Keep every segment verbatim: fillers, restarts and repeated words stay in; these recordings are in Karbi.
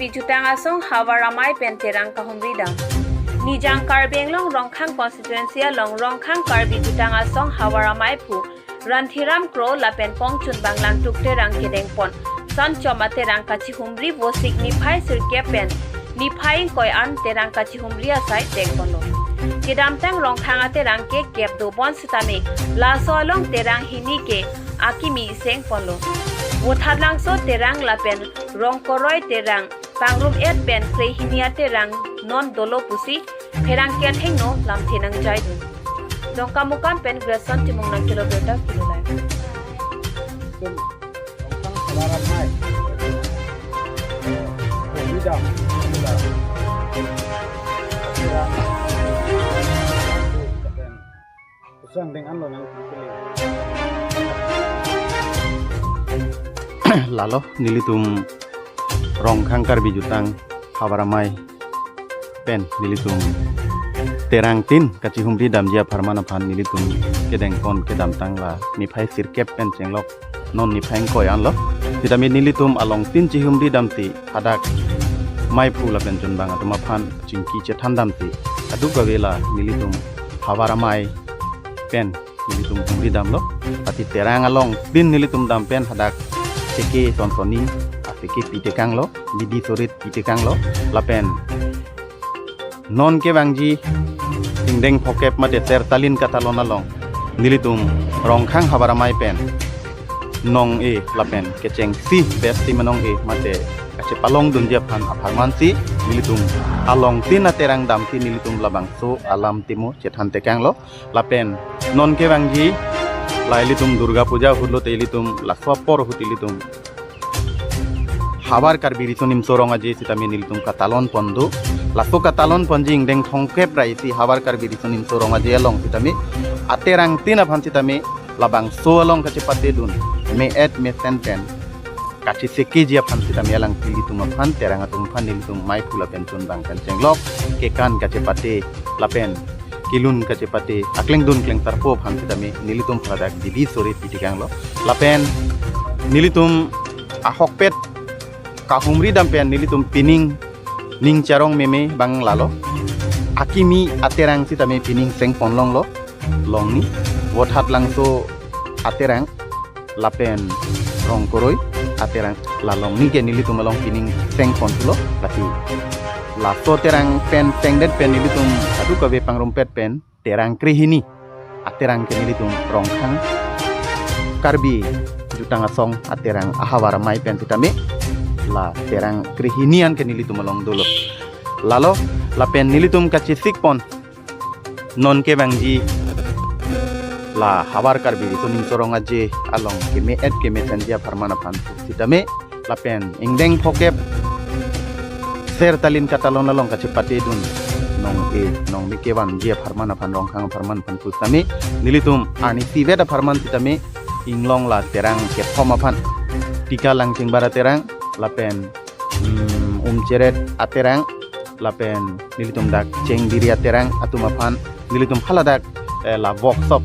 Jutang Asong Havar Amei pen Terang Kahumri Dam. Nijang Karbi Anglong Rongkhang constituency along Rongkhang Karbi Jutang Asong Havar Amei phu Ranthiram Kro lapen Kongchunbang Langtuk Terang kedengpon Sanchom Aterang kachihumri Vosik niphai sirkep pen niphai ingkoi an Terang kachihumri asai dengponlo. Kedamtang Rongkhang Aterang ke kep dobon sitame laso along Terang hini ke akimi sengponlo. Vothatlangso Terang lapen Rongkoroi Terang pangrum-et pen krehini Aterang non dolo pusi pherangke athengno lamthe nangjaidun. Dongkamukam pen Grayson Timung nangkelo birta Kilo Live. Tum, Rongkhang Havar Amei. Kumi dam, kumi dam. Kusang ding anlo nang pilih. Lalo nelitum Rongkhang Karbi Jutang Havar Amei pen nelitum Terang tin kachihumri damji apharman aphan nelitum kedengpon kedamtang la niphai sirkep pen chenglok non niphai ingkoi anlo. Sitame nelitum along tin chihumri damsi hadak meiphu lapen chunbang atum aphan chingki chethan damsi kadokave la nelitum Havar Amei pen nelitum humri damlo. Pati Terang along tin nelitum dam pen hadak seke sonsoni aseke pitekanglo, bidi sorit pitekanglo, lapen non kevangji ingdeng phokep mate ser talin katalon along nelitum Rongkhang Havar Amei pen nong-e lapen kechengsi besti menong-e mate kachepalongdunji aphan apharmansi nelitum along tin Aterang damsi nelitum labangso alam timo chethan tekanglo. Lapen non kevangji la ilitum Durga Puja ahut lote ilitum laso apor ahut ilitum Havar Karbi Riso Nimso Rong Aje sitame nelitum katalon pon do. Laso katalon ponji ingdeng thomkep ra isi Havar Karbi Riso Nimso Rong Aje along sitame Aterang tin aphan sitame labangso along kachepatedun me-et mesen pen kachesekeji aphan sitame alangtum aphan Terang atum aphan nelitum meiphu lapen chunbang pen chenglok kekan kachepate lapen kelun kachepate aklengdun klengsarpo aphan sitame nelitum hadak bidi sorit pitekanglo. Lapen nelitum ahokpet kahumri dam pen nelitum pining ning charong meme abang lalo. Akimi Aterang sitame pining sengpon longlo, longni. Vothatlangso Aterang lapen Rongkoroi Aterang, la longni ke nelitum along pining sengpon pulo, lasi laso Terang pen sengdet pen nelitum kadokave pangrumpet pen Terang krehini Aterang ke nelitum Rongkhang Karbi Jutang Asong Aterang Ahavar Amei pen sitame la Terang krehini an ke nelitum along dolo. Lalo lapen nelitum kachesik pon non kevangji la Havar Karbi Riso Nimso Rong Aje along keme-et kemesenji apharman aphan sitame lapen ingdeng phokep ser talin katalon along kachepatedun nong-e nongme kevanji apharman aphan Rongkhang apharman aphan pusitame nelitum arnisi vet apharman sitame inglong la Terang kethom aphan Tika Langchingbar Aterang lapen mm, Umcheret Aterang lapen nelitum dak Chengbiri Aterang atum aphan nelitum haladak eh, la workshop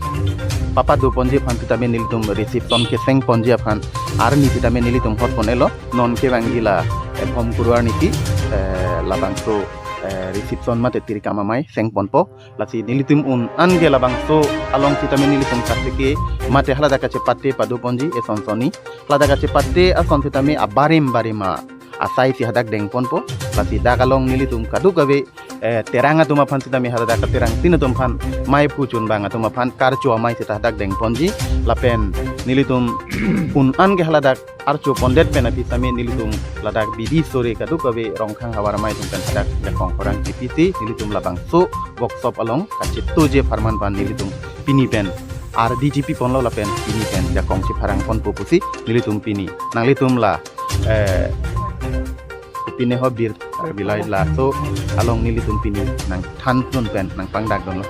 papadoponji aphan sitame nelitum reception kesengponji aphan arni sitame nelitum hotpon-elo. Non kevangji la eh, Bhomkuru arnisi eh, labangso eh, reception mate tirikam amei sengponpo. Lasi nelitum un-an ke labangso along sitame nelitum kaseke mate haladak kachepate padoponji esonsoni. Haladak kachepate ason sitame abarim barima asai si hadak dengponpo. Lasi dak along nelitum kadokave eh, Terang atum aphan sitame haladak Terang tin atum aphan meiphu chunbang atum aphan karcho amei sita hadak dengponji lapen nelitum un-an ke haladak archo pondet pen aphi sitame nelitum ladak bidi sorit kadokave Rongkhang Havar Amei atum pen hadak jakong khorang chipisi nelitum labangso workshop along kachetoji apharman aphan nelitum pini pen ardi chipiponlo lapen pini pen jakong chipharang ponpo pusi nelitum pini nanglitum la eh, pine ho bir bilai laso along nelitum pini nangthan dun pen nangpangdak dunlo.